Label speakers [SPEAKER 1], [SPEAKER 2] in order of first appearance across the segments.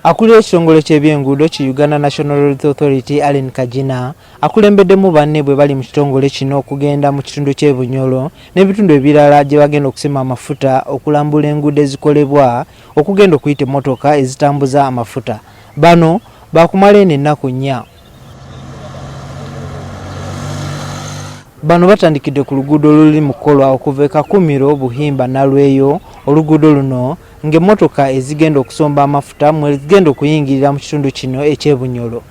[SPEAKER 1] Akulira ekitongole ky'ebyenguudo ki Uganda National Roads Authority Allen Kagina akulembeddemu banne bwe bali mu kitongole kino okugenda mu kitundu ky'e Bunyoro n'ebitundu ebirala gye bagenda okusima amafuta okulambula enguudo ezikolebwa okugenda okuyita emmotoka ezitambuza amafuta. Bano baakumala eno ennaku nnya. Bano batandikidde ku luguudo oluli mu kukolwa okuva e Kakumiro, Buhimba, Nalweyo. Oluguudo luno ng'emmotoka ezigenda okusomba amafuta mwe zigenda okuyingirira mu kitundu kino eky'e Bunyoro.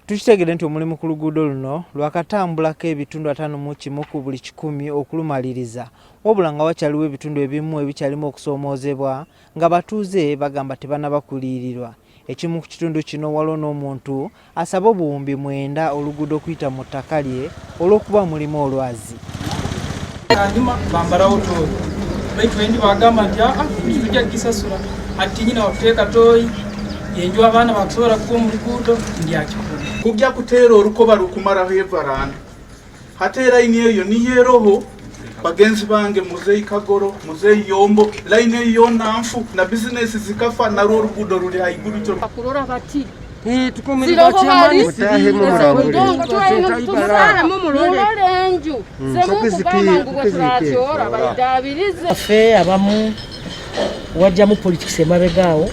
[SPEAKER 1] Tukitegedde nti omulimu ku luguudo luno lwakatambulako ebitundu 51 ku buli kikumi okulumaliriza, wabula nga wakyaliwo ebitundu ebimu ebikyalimu okusoomoozebwa ng'abatuuze bagamba tebannaba kuliyirirwa. Ekimu ku kitundu kino waliwo n'omuntu asaba obuwumbi 9 oluguudo okuyita mu ttaka lye olw'okuba mulimu olwazi.
[SPEAKER 2] Hanyuma bambarawo tooyi baitu endi bagamba nti aa tujja kugisasura ati nyina wakuteeka tooyi enju abaana bakusobola kuba omu luguudo ndyakikuru.
[SPEAKER 3] Kujja kuteera orukoba rukumaraho evaranda hati eraini eyo niyo eroho bagenzi bange muzeyi Kagoro muzeyi Yombo layini eyo yoona nfu na bizinesi zikafa narwo oruguudo ruri haiguru kyo.
[SPEAKER 4] Bakurora bati
[SPEAKER 5] Ffe abamu wajjamu politics emabega awo,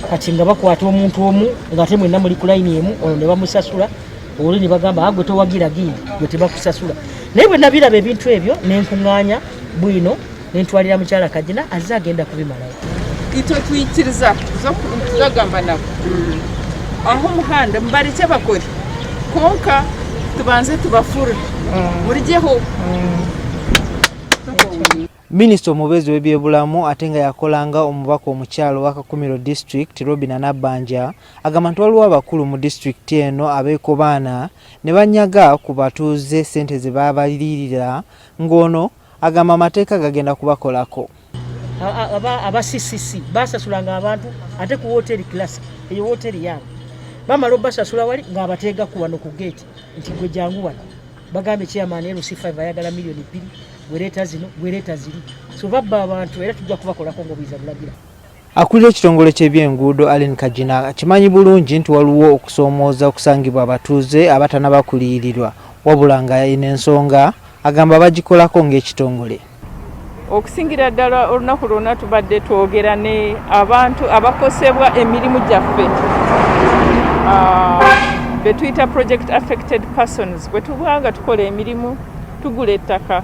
[SPEAKER 5] kati nga bakwata omuntu omu ng'ate mwenna muli ku layini emu, ono ne bamusasula, oli ne bagamba gwe towagira gindi, gwe tebakusasula. Naye bwe nabiraba ebintu ebyo ne nkuŋŋaanya bwino ne ntwalira mukyala Kagina, azze agenda kubimalayo.
[SPEAKER 6] Itwe twikiriza tuzagamba nabo aho omuhanda mubarekye bakore, konka tubanze tubafure murigyeho.
[SPEAKER 1] Minisita omubeezi w'ebyobulamu ate nga yakolanga omubaka omukyala owa Kakumiro District Robinah Nabbanja agamba nti waliwo abakulu mu disitulikiti eno abeekobaana ne banyaga ku batuuze ssente ze babalirira ng'ono agamba amateeka gagenda kubakolako.
[SPEAKER 5] Aba CCC basasulanga abantu ate ku woteri Classic, eyo woteri yange bamala obasasula wali ng'abateega ku wano ku gate nti gwe jangu wano, bagambye chairman LC5 ayagala 2 million, gwereeta zino gwereeta ziri, so babba abantu era tujja kubakolako ng'obuyinza bulagira.
[SPEAKER 1] Akulira ekitongole ky'ebyenguudo Allen Kagina akimanyi bulungi nti waliwo okusoomooza okusangibwa abatuuze abatanaba kuliyirirwa, wabula nga eno ensonga agamba bagikolako ng'ekitongole.
[SPEAKER 6] Okusingira ddala olunaku lwonna tubadde twogera ne abantu abakosebwa emirimu gyaffe be tuyita project affected persons. Bwe tuba nga tukola emirimu tugula ettaka,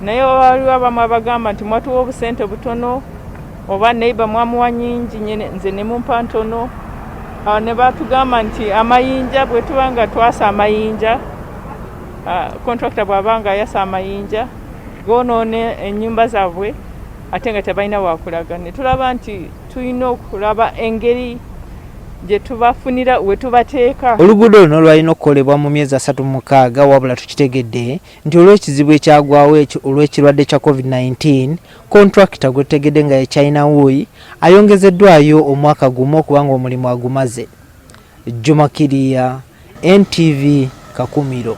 [SPEAKER 6] naye waliwo abamu abagamba nti mwatuwa obusente butono oba neighbor mwamuwa nyingi, nze ne mumpa ntono. Ne batugamba nti amayinja, bwe tuba nga twasa amayinja, contractor bw'aba nga ayasa amayinja goonoona ennyumba zaabwe ate nga tebalina wakulaga. Ne tulaba nti tulina okulaba engeri gye tubafunira we tubateeka.
[SPEAKER 1] Oluguudo luno lwalina okukolebwa mu myezi 36, wabula tukitegedde nti olw'ekizibu ekyagwawo olw'ekirwadde kya COVID-19, kontrakita gwe tutegedde nga ye China Wuyi ayongezeddwayo omwaka gumu okuba nga omulimu agumaze. Juma Kiriya, NTV, Kakumiro.